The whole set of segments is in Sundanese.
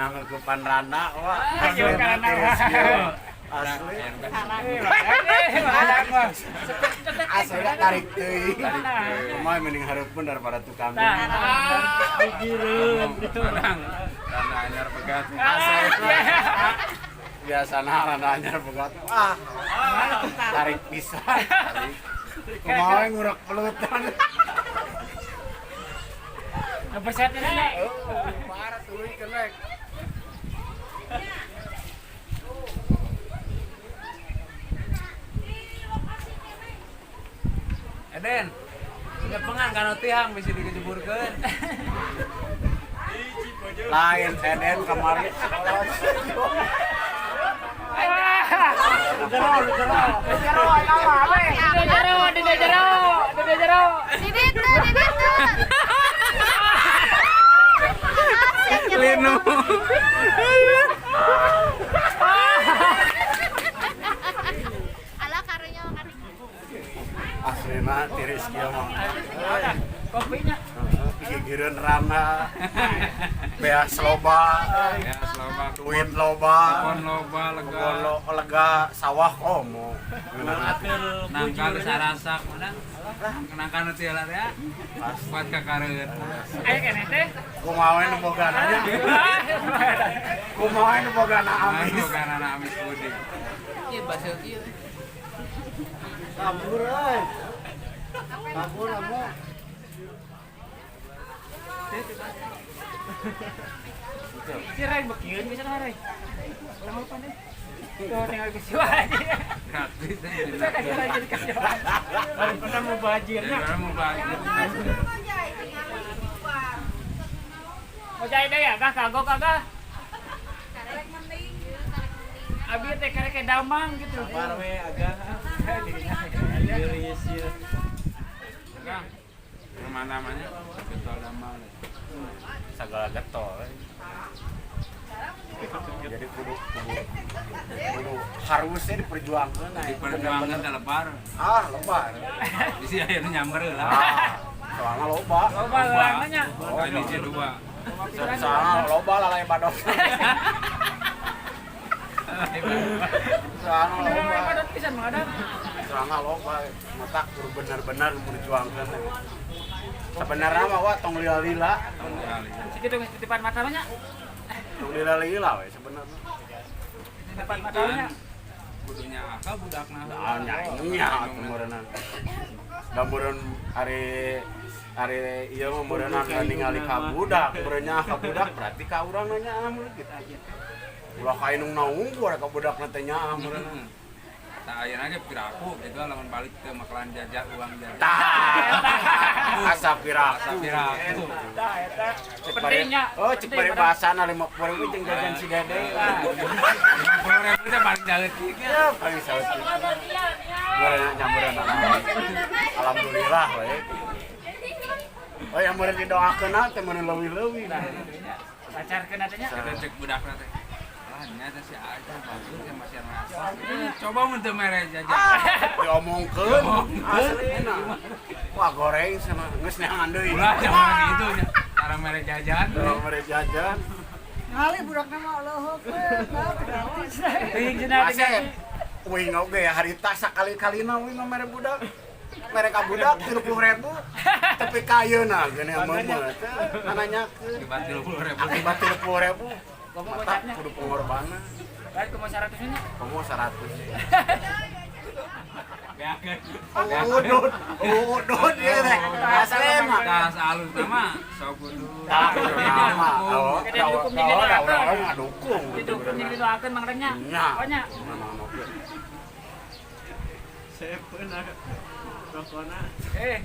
Nangeukepan randa wah. Ayo, karena Asli. Asli. Asli tarik teuing. Kumaha mending hareupeun daripada tukang. Gigireun. Orang randa anyar pegat. Asli. Biasana randa anyar pegat. Ah. Tarik pisan. Kumaha ngurek pelutan. Ngebeset ini. Oh, parah tuluy kenek. Eden, ngepengan kana tihang bisa dikejeburkeun. Lain Eden kemarin. Jero, jero. Jero, jero, di jero, di jero. Di ditu, di ditu. Asik, Linu. Ala karunya karunya. Aslina tiris kieu mah. Kopinya. Gigireun randa. Beas loba, Ya, loba. Duit loba. Kebon loba lega. Kebon lega, sawah komo. Nangka geus arasak mana? Nangka nu teu lah ya. Kuat ka kareut. Ayo keneh teh. Kumaha we nu bogana nya? Kumaha nu bogana amis? Anu kana amis budi. Iya, basel kieu. Kabur euy. Kabur amu. Si Ray bekieun bisa mah Ray. Ulah lupa deh. Tuh tinggal kasih wae. Gratis. Bisa kasih aja dikasih wae. Daripada mau bajirnya. Daripada mau bajir. Mau jadi deh ya, kah kagok kagak. Abi teh karek kayak damang gitu. Parwe agak Iris ya. Kang, rumah namanya getol damal. Segala getol. Jadi kudu kudu kudu harusnya diperjuangkan. Nah, Diperjuangkan teh lebar. Ah, lebar. Bisi ayeuna nyamber lah. Ah, soalnya loba. Loba lelangnya. Ini hiji dua. Soalnya loba lalai badok. Soalnya loba. Padot pisan mah ada. Soalnya loba. Mata kudu bener-bener memperjuangkan. Sebenarnya mah wah tong lila-lila. Segitu geus titipan mata mah nya. Tong lila-lila we sebenarnya. Titipan mata nya. Kudunya akal budakna. Ah, nya nya atuh meureunna. Da meureun ari ari ieu mah meureunna ningali ka budak, meureunnya ka budak berarti ka urang na nyaah meureun gitu. Ulah ka indungna unggul ka budakna teh nyaah meureunna. Tah ayeuna ge piraku gitu lamun balik ke makalan jajah uang jajah. Tah. Asa piraku. Asa piraku. Tah eta. Cek bare- Pentingnya. Oh, cek bare bahasana 50.000 jeung jajan si Dede. 50.000 teh paling saeutik nya. Ya, paling saeutik. Meureunna nya meureunna. Alhamdulillah we. Oh, yang meureun didoakeun teh meureun leuwih-leuwih. Pacarkeun atuh nya. Kita cek budakna teh. Ah, nya teh si aja bagus ya masih rasa. Coba mun teu mere jajan. Diomongkeun aslina. Wah, goreng sama geus neangan deui. Ulah jangan gitu nya. Cara mere jajan. Kalau mere jajan. Ngali budakna mah leuheuk we, gratis. Teuing cenah Asep, uing oge harita sakali-kalina uing mah mere budak. Mere ka budak 30.000. Tapi ka ayeuna geuning meumeut teh nanyakeun. Akibat 30.000. Akibat 30.000. Mata kudu pengorbanan. Balik ke 100 nya. Kamu 100. Beakeun. Udut, udut ieu teh. Asli mah. Tah alus mah sok kudu. Tah, nama. Oh, Kada didukung jeung didoakeun. Urang ngadukung. Didukung jeung didoakeun Mang Rengnya. Nya. Pokoknya Sepeun rokona.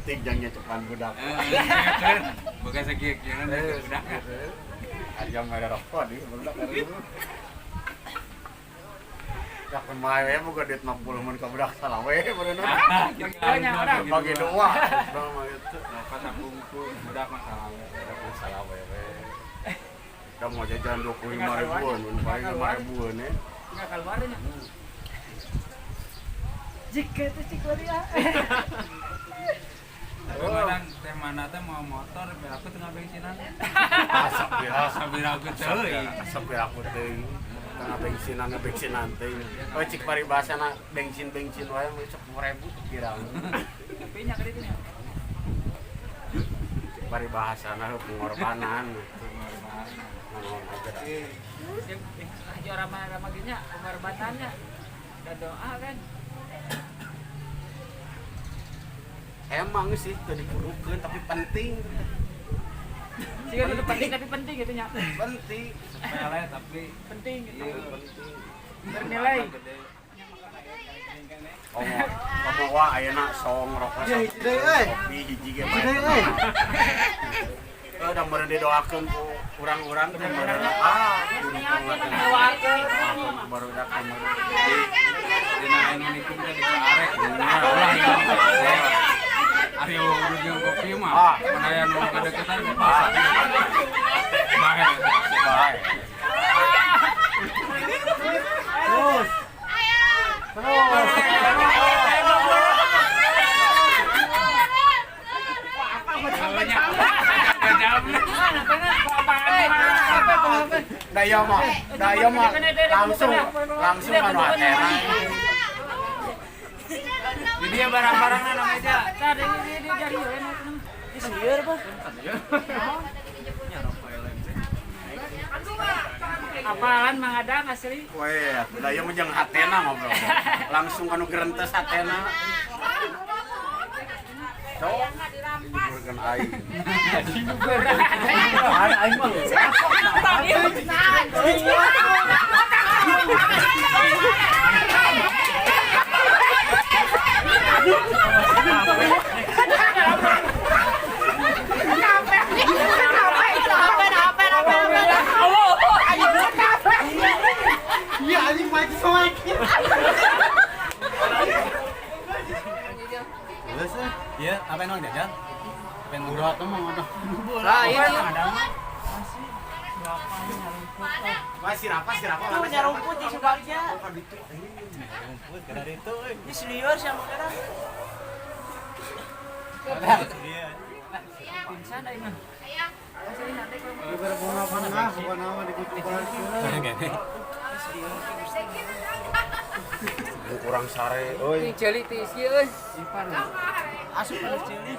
Tigjangnya cepan budak. Eh, bukan sakieu-kieu budak. Harga mere rokok di budak. Ya kumaha we boga duit 50 mun ka budak salah we beuneuh. Bagi dua. Urang mah gitu. Rokok sabungkus budak mah salah we. Budak mah salah we we. Da mau jajan 25 ribuan, mun paling 5 ribuan ya. Enggak keluar nya. Jika itu cik ya. Tapi kadang teh mana teh mau motor biar aku tengah bensinan. Asa pira Sambil aku teuing. Asa pira aku teuing. Tengah bensinan ngebensinan teuing. Oh cik paribasana bensin-bensin wae mah 10.000 kira. Tapi nya kali itu nya. Cik paribahasana pengorbanan. Naon aja dah. Haji orang ramah gini pengorbatannya dan doa kan. Emang sih teu dikudukeun tapi penting. Sih kan itu penting tapi penting gitu nya. Penting. Sepele tapi Penting gitu. iya Penting. Bernilai. Gede. Omo, omo wah ayeuna song rokok Ya, hiji deui euy. kopi hiji ge Hiji deui euy. Eh, da meureun didoakeun ku urang-urang teh meureun ah kudu Doakeun. Barudak meureun. Dina anu nikum teh dicarek. Ulah yang Ari urut jeung kopi mah. Ah. Mun aya nu kadeukeutan ge pas. Bae. Bae. Terus. Terus. Da ieu mah langsung langsung anu hatena. Jadi ya barang-barangna na meja. Tah di di jari we Sieun apa? Apalan Mang Adang asli. Weh, da ieu mah jeung hatena ngobrol. Langsung anu gerentes hatena. Cok, dinyuburkeun aing. Aing mah. Iya anjing maju soek. Terus eh. Iya, apa yang jajan? Apa yang Udah tuh mah ada. Lah ini Wah, sirapa sirapa Tuh mana nyarumput di Sugakja. Rumput kada itu euy. Ini senior siapa kadang? Iya. Pingsan aing mah. Kurang sare euy. Ceuli ti ieu euy. Asup pada sini.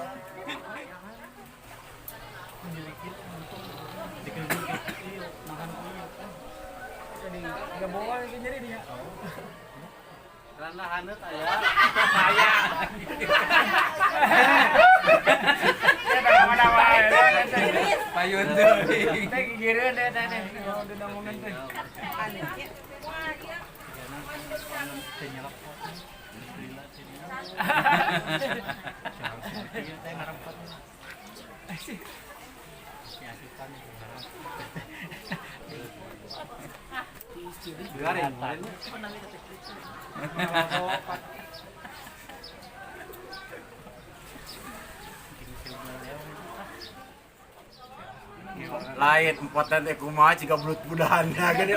Enggak boleh nyeri dia. Randa haneut aya. Payun teuing. Teh gigireun deh teh teh. Udah ngomongin teh. Lain empotan teh kumaha ciga belut budahanna gini.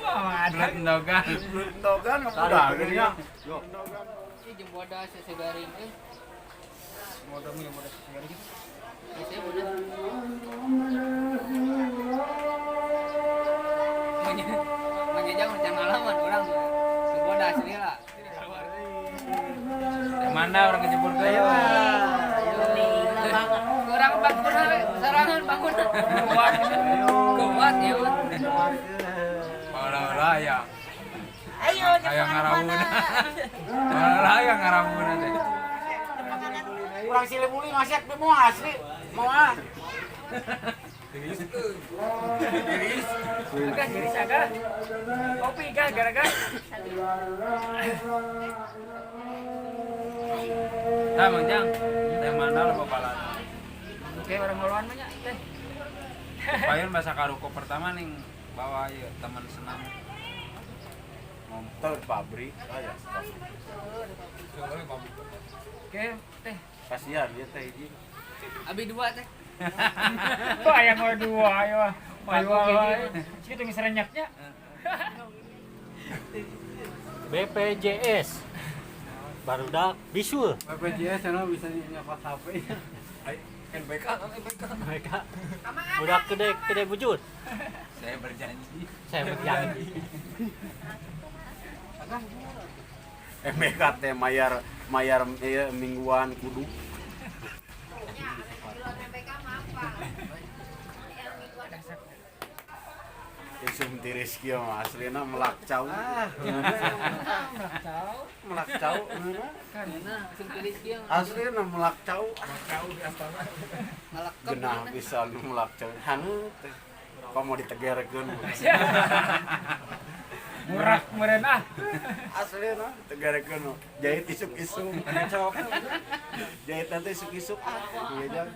Ah, Belut endogan. belut endogan budak gini ya. Ini jeung bodas sesegaring euy. Bodoh bodoh segaring. Biasanya bodas. Menjejang macam ngalaman orang. Si bodas ini lah. Yang mana orang kejebur ke? Kurang bangun sarangan bangun. Kuat. Kuat ya. Olah-olah ya. Ayo, Aya ngarawuna. Olah ya ngarawuna teh. Urang silih buli ngasek teh moal asli. Moal. Agak jadi saga. Kopi gak gara-gara. Tah Mang Jang, teh mana lo babalan. Oke, orang ngoluan mah nya teh. Payun bahasa karuko pertama nih bawa ieu teman senam. Teu pabrik aya. Oke, teh. Kasihan dia teh hiji. Abi dua teh. Tuh ayam mau dua ayo. Ayo ayo. Situ geus renyaknya. BPJS. Barudak bisul. BPJS sana bisa nyokot HP. NBK kan NBK. Mereka budak gede gede bujur. Saya berjanji. Saya berjanji. MBK teh mayar mayar ieu mingguan kudu. Ya, di luar MBK mah apa? Yang mingguan. Isum tiris kieu mah aslina melak cau. Melak cau ngeunah. Nah, langsung tulis kieu. Aslina melak cau. Ngalekep. Genah pisan melak cau. Haneut teh. Komo ditegerkeun. Murah kemarin ah. Aslina ditegerkeun. Jahit isuk-isuk. Jahit nanti isuk-isuk ah. Iya jang.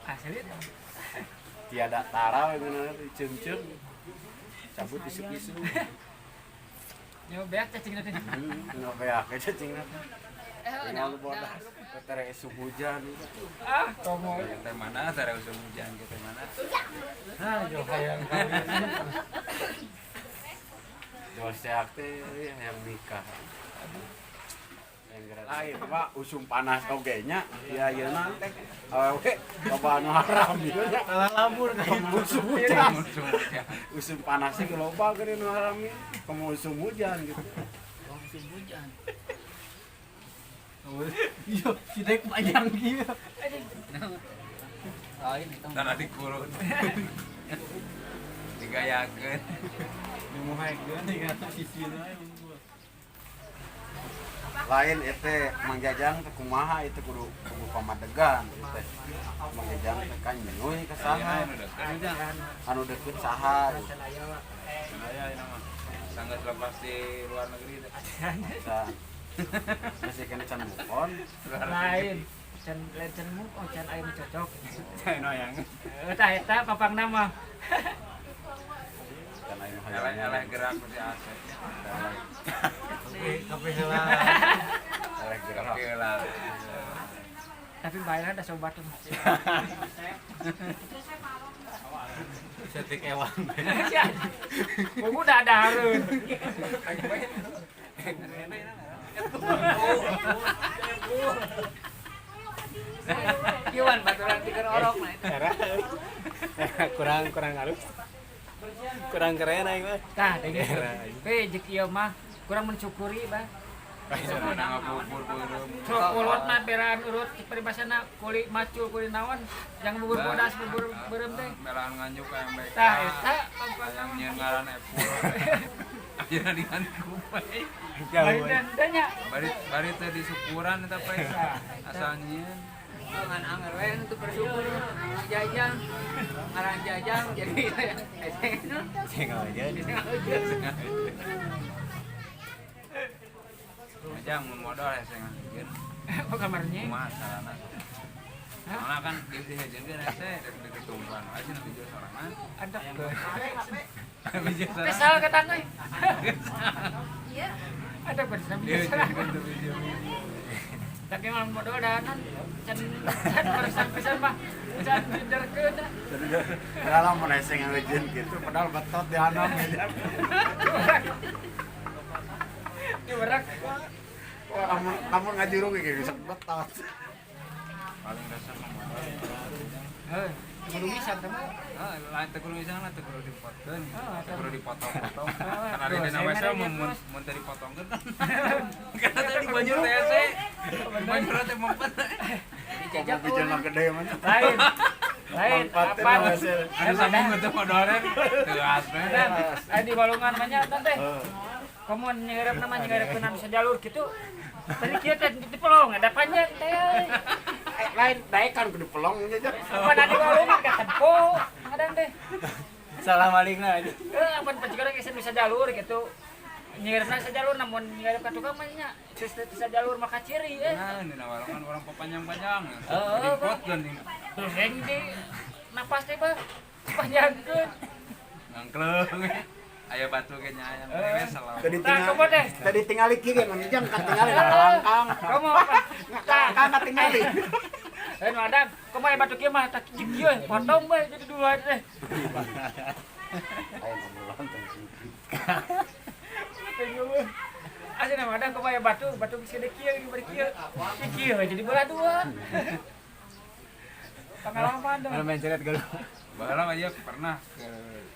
Asli. Tiada tara ngeunah ceum-ceum. Cabut isuk-isuk. Nyoba beak cacing nanti. Ngopeak cacing. Tinggal bodas. Ketere isuk hujan. Ah, komo. Teh mana teh usum hujan ke teh mana? Ah, jo hayang. Jual seak teh yang nikah. Yang gerak. Lain Pak, usum panas oge nya. Ya ayeuna teh awewe loba anu haram ieu nya. Kalah lambur ka Komo usum hujan. Usum hujan. Usum panas ge loba geuning nu haram ieu. Komo usum hujan gitu. Musim hujan. Iya, si dek panjang kieu. Lain itu. Tanah dikurun. Digayakeun. Dimuhaikeun tinggal sisina. Lain itu Mang Jajang teh kumaha itu kudu kudu pamadegan ieu teh. Mang Jajang teh kan nyuy ka saha. Anu deket hujan. Anu deket saha gitu. Aya ini mah. Sanggeus lepas di luar negeri teh. Sa. Masih kena can move on. Luar negeri. Lain. Can lain can move on, can aya nu cocok. Can hayang. Eh, tah eta papang nama. Can aya nu Eleh hayang. eleh gerak ku si Asep. Kape heula. Eleh gerak. Oke lah. Tapi bayarnya ada sobat tuh. Setik ewang. Buku udah ada harun. Kiwan baturan tiker orok nah itu. Kurang kurang halus. Kurang keren aing mah. Tah, deh. Pe jeung ieu mah kurang mensyukuri, bah. Menang ngabubur beureum. Sok kolot mah beraan urut paribasana kuli macul kuli naon yang bubur bodas bubur beureum teh. Melaan nganjuk ka yang baik. Tah eta Yang nyieun ngaran Epul. Ayeuna diganti ku Pai. Jauh. Dan nya. Bari bari teh disyukuran eta Pai. Asal nyieun. Ngan anger we nu teu bersyukur. Jajang. Ngaran jajang jadi eseng. Sengaja. Jang mun modal hese ngahijieun. Oh kamarnya. Kumaha carana? Soalnya kan dihejeunkeun hese rek ditumpuan wae cenah bijil sorangan. Ada. Bijil sorangan. Kesal kata euy. Iya. Ada bersama. Dihejeunkeun teu bijil. Tapi malam modal dahanan can can bersam pisan mah. Can diderkeun. Dalam mun hese ngahijieun kitu padahal betot di hanam. Diberak. Lamun lamun ngajurung ge bisa betot. Paling resep mah modal. Heuh, kudu bisa teh mah. Ah, lain teu kudu misalnya teu kudu dipotkeun, teu kudu dipotong-potong. Ah, Karena di dina dosen WC ada mun terus. mun teu dipotongkeun kan. Karena tadi banjur teh hese. Banjur teh mempet. Komo bijilna gede mah. Lain. Lain Manfaatnya apa? WC. Anu sambung teu modalnya teu asme. Aya di walungan mah nya teh. Heeh. Komo nyeureupna mah nyeureupkeun anu sajalur kitu. Tadi kieu teh dipelong ada panjang teh. Lain daekan kudu pelong nya jang. Apa di walungan ka tempo kadang teh. Salah maling lah. Eh, apa pencegahan geus bisa jalur gitu. Nyeureupna sajalur namun nyeureupka tukang mah nya geus teu bisa jalur mah ciri eh. Nah, dina walungan orang papanjang-panjang. Heeh, Dipotkeun dina. Terus yang di napas teh bah panjangkeun. Ngangkleung. Aya batu ge nya aya we salah. Tadi Tah, tinggal komo teh. tadi tingali kieu ge Mang Jang kan tingali ngakalangkang. Komo apa? Ngakalangkang katingali. Eh nu adam, komo aya batu kieu mah tah kieu potong bae jadi dua teh. Lain obrolan teh. Asli nama ada kebaya batu, batu bisa kieu gitu bari kieu. Kieu jadi bola dua. Pengalaman dong. Mana mencret galuh. Baheula mah ieu pernah ke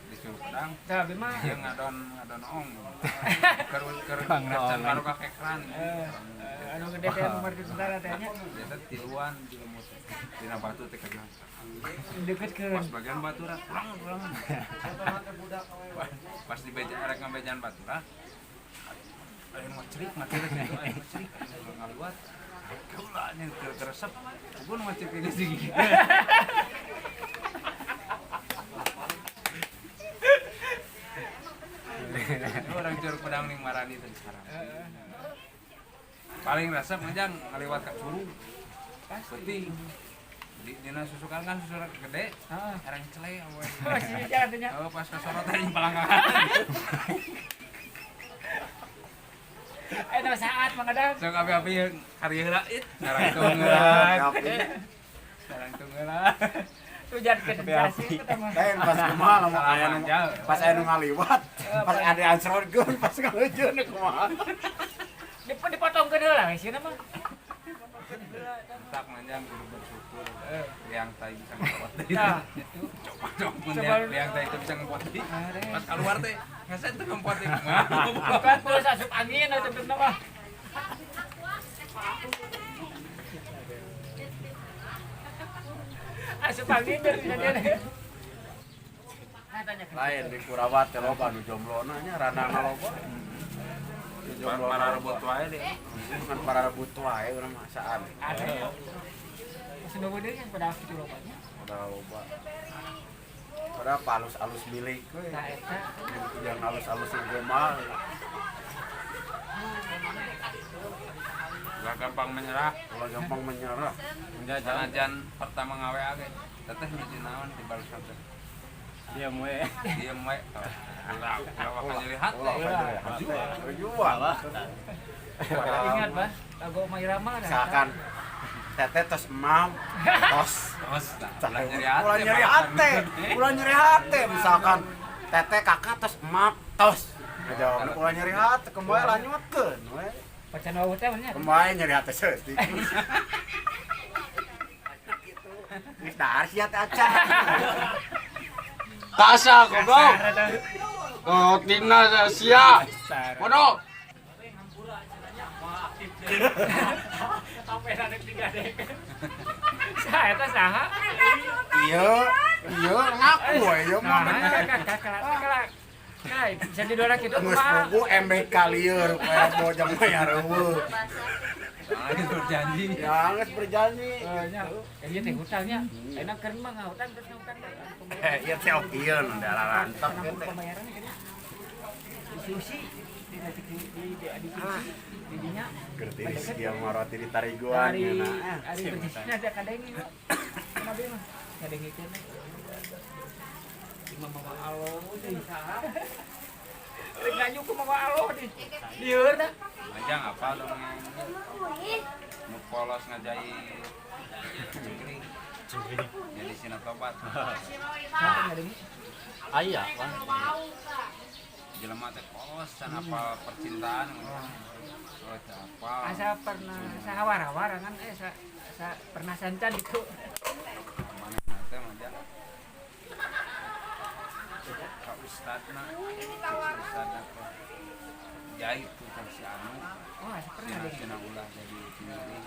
di Curug Pedang. Tah abi mah Ieu ngadon ngadon ong. Keur keur Bang kercan noong. baru ka kekran. Anu gede teh nomor di tentara teh nya. Biasa tiluan di lemut. Dina batu teh kajuan. Deket ke Pas bagian batura pulang pulang. Pas di beja rek ngabejaan batura. Aya nu ngecerik mati teh kitu aya nu ngecerik ngaliwat. Kaula nya keur keresep. Puguh nu ngecerik geus gigi. Orang Curug Pedang ning marani teh sekarang. Paling resep ngejang ngaliwat ka curug. Peuting. Di dina susukan kan susukan gede. Heeh. Herang cele awe. Oh, si jalan teh nya. Oh, pas kasorotan di palangkangan. Eh nama saat Mang Adang. Sok api-api yang karya heula it. Sarang tunggeula. Sarang tunggeula. Tuh jangan ke sensasi eta mah. Lain pas kumaha lamun aya nu Salaman, pas aya nu ngaliwat, pas ada ansrodkeun, pas ngalejeun kumaha. Dipotongkeun heula we sieuna mah. Tak manjang kudu bersyukur. Liang tai bisa ngepot. Tah. Coba coba mun Coba liang tai itu bisa ngepot. Pas keluar teh ngesen teh ngepot teh. Bukan terus asup angin atau teu mah. Asup angin dari bisa dia. Nah, tanya ke Lain di Kurawa teh loba nu jomblona nya randana loba. Nu jomblona Para rebut wae deh. Bukan para rebut wae urang mah saan. Ada ya. Masih nunggu deui yang pada kitu lobanya. Pada loba. Pada alus-alus milik we. Nah, eta Yang alus-alus gomal. Gak gampang menyerah. Ulah gampang menyerah. Sanajan pertama ngawe ge. Teteh nuju naon di barusan teh. Diam we. Diem we. Ulah ulah bakal nyeri hate. Ulah nyeri hate. Jual. Ingat, Bah, lagu Oma Irama dah. Misalkan teteh tos emam, tos Terus ulah nyeri hate. ulah nyeri hate, ulah nyeri hate misalkan teteh kakak tos emam, tos. Ngajawab ulah nyeri hate, kembali lanjutkeun we. Pacan wawuh teh nya. Kembali nyeri hate seutik. Geus dahar sia teh acan. Kasa goblok. Oh, timnas Asia. Bodoh. Apa yang ada tiga dek? Saha eta saha? Iya, iya ngaku we ieu mah. Nah, kakak. Nah, bisa didorong kitu Geus kumaha? buku MBK lieur poe bojong mah reueuh. Soalnya berjanji. Ya geus berjanji. Nya, ieu teh hutangnya. Enak keur mah ngahutang terus ngahutang. Ieu teh okieu nu dalalantep Namun teh. pembayarannya gede. Disusi di di di dinya Keur tiris dia mah roti di tariguan dari nya. ari bersihna ada kadengi Pak. Nabi mah kadengi teh. Imam mama alo di saha. Rek nganyu ku mama alo di. Lieur dah. Majang apa dong nu polos ngajai cengkring. Jadi sina tobat. Saha ngadengi? Aya, Bang. Jelema teh polos can apal percintaan. Oh, teu apal. Asa pernah sahawar-hawar kan sa, sa pernah sancan gitu. Mana teh majang. Ka ustadna, ustadna teh jahit tuh kan si anu. Oh, asa pernah Sina ngadengi. sina ulah jadi cingkring.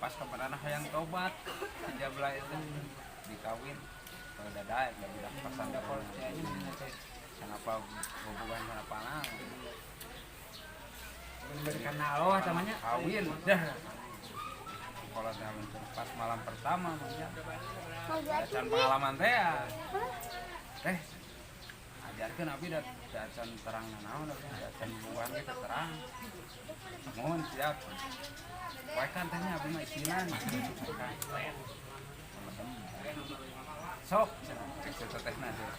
Pas kapan hayang tobat, si jabla itu dikawin. Kalau dadah, ya udah pasan kenapa hubungan kenapa nah Bener karena Allah namanya. kawin dah kalau saya pas malam pertama makanya acan pengalaman teh ya teh ajarkeun abi da acan terang naon abi da acan buan ge teu terang mohon siap wae kan tehnya abi mah isinan sok cek si tetehna teh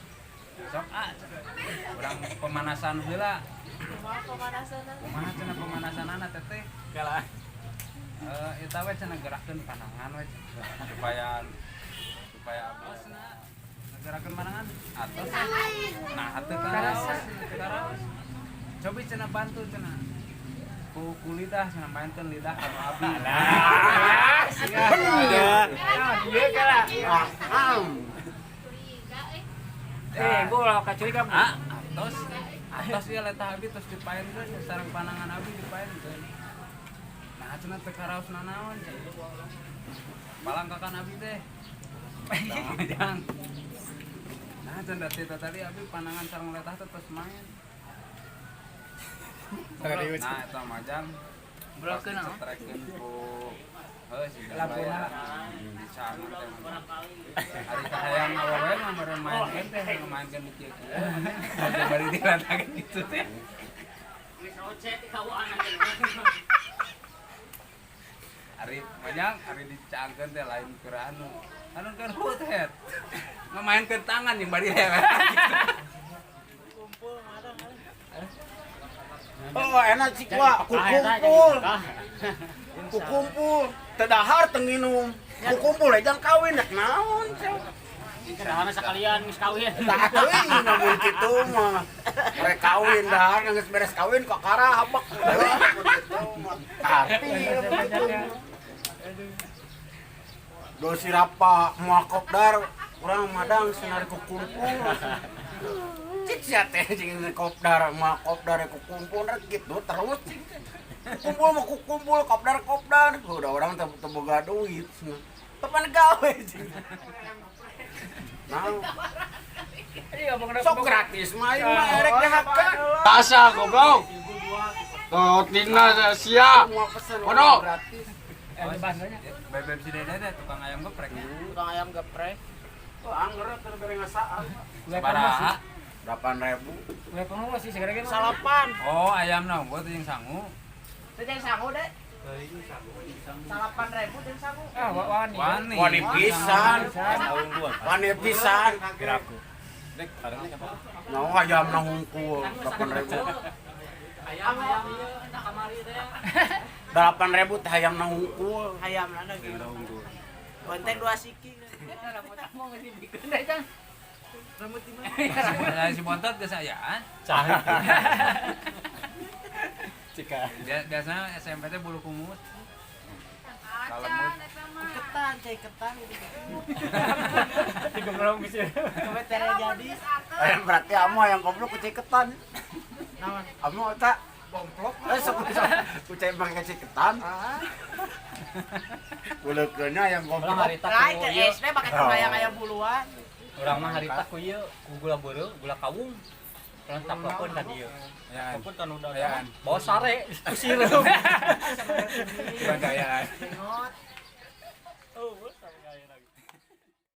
sok ah urang pemanasan heula kumaha cenah pemanasanana teteh Kalah. Eta we cenah gerakkeun panangan we cenah. Supaya supaya abosna ngegerakeun panangan atos nah teu karaos teu karaos cobi cenah bantu cenah Ku lidah cenah mainkeun lidah ka nu abdi. Bener. Iya kala. Ah, Eh, gua kacuriga. Ah, atos. Atos ieu letah abi terus dipaenkeun sareng panangan abi dipaenkeun. Nah, cenah teu karaos nanaon cenah. Palangkakan abi teh. Jang. Nah, cenah teh tadi abi panangan sareng letah teh terus main. Serius. Nah, eta mah jang. Blokeun naon? Dicetrekeun ku heuh si Lampu dicangan teh. Ari kahayang awewe mah meureun maenkeun teh maenkeun di kieu-kieu. Aja bari dilatakeun kitu teh. Ari majang ari dicangkeun teh lain keur anu. Anu keur hut het. Ngamaenkeun tangan jeung bari lewer. Oh, enak sih gua, ku kumpul. Ku kumpul, teu dahar teu nginum. Ku kumpul aja kawin rek naon. Dahana sekalian geus kawin. Tah teuing namun kitu mah. Rek kawin dahar geus beres kawin kok kara habek. Kitu mah. Tapi do sirapa moal kopdar urang madang senari ku kumpul. Cik sia teh jeung kopdar moal kopdar ku kumpul rek kitu terus cik. Kumpul mah ku kumpul kopdar kopdar. Udah orang teu teu boga duit. Tepan gawe cik. Nah, sok gratis mah ieu mah erek dihakan. Asa goblok. Totina sia. Semua pesen Bodoh. gratis. Bebeb si Dede teh tukang ayam geprek. Tukang ayam geprek. Oh, angger teu bere ngasaan. Sabaraha? 8.000. Gue pengen sih segera gitu. Salapan. Oh, ayam na unggul teh jeung sangu. Teh jeung sangu deh. 8.000 jeung sangu. Ah, wani. Wani. Wani pisan. Wani pisan. Geraku. Dek, karena apa? Nah, ayam na hungkul 8.000. Ayam ayam ieu entah kamari teh. 8.000 teh hayam na hungkul. Ayam lana gitu. Bonteng dua siki. Rambut mau geus dibikeun deh, Cang. Rambut di mana? Nah, si bontot geus ayaan. Cahit. Cika. Biasanya SMP teh bulu kumut. Kalemut. Ketan, cai ketan gitu. Tiga belum bisa. Sampai tere jadi. Eh, berarti amu hayang goblok ku ketan. Amu tak bomplok. Eh, sok sok ku cai make ciketan. Kuleukeunna hayang Orang goblok. harita Lain ku ke ieu. SD pakai kebaya kayak buluan. Urang mah harita ku ieu, ku gula beureum, gula kawung. Urang taplokeun ka dieu. Ayaan. Taplokeun kan udah Ayaan. bawa sare ku sireum.